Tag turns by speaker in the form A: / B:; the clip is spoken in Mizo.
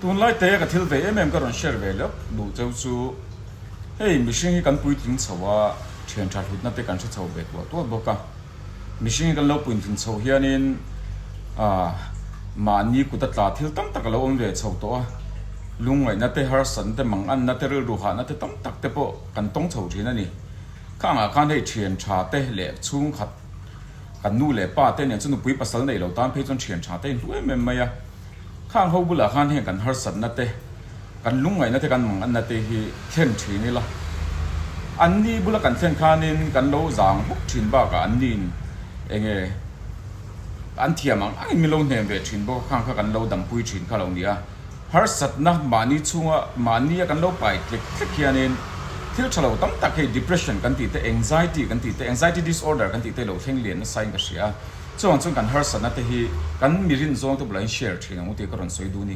A: Tunlai te ka thil ve em em ka rawn share ve lawk duh cheu chu hei mihring hi kan puitling chho a, thian tha hlutna te kan hre chho ve tual tual bawk a. Mihring hi kan lo puitling chho hianin ah mahni kuta tla thil tam tak a lo awm ve chho tawh a, lungngaihna te, harsatna te, manganna te, rilru hahna te tam tak te pawh kan tawng chho thin a ni. Khangah khan hei thian tha te leh chhungkhat kan nu leh pa te nen chu nupui pasal neih lo tan phei chuan thian tha te inhlu em em mai a. Khang ho bulah khan heng kan harsatna te, kan lungngaihna te, kan manganna te hi thlen thin ila. Anni bula kan thlen khanin kan lo zang bawk thin bakah anniin enge an thiam ang angin min lo hnem ve thin bawk a, khang kha kan lo dampui thin kha lo ni a. Harsatna mahni chhunga mahnia kan lo pai tlek tlek hianin thil tha lo tam tak hei depression kan tih te, anxiety kan tih te, anxiety disorder kan tih te lo thleng lian nasa in ka hria a. Chuvang chuan kan harsatna te hi kan mi rinzawng te bulah in share thin ang u tih ka rawn sawi duh a ni.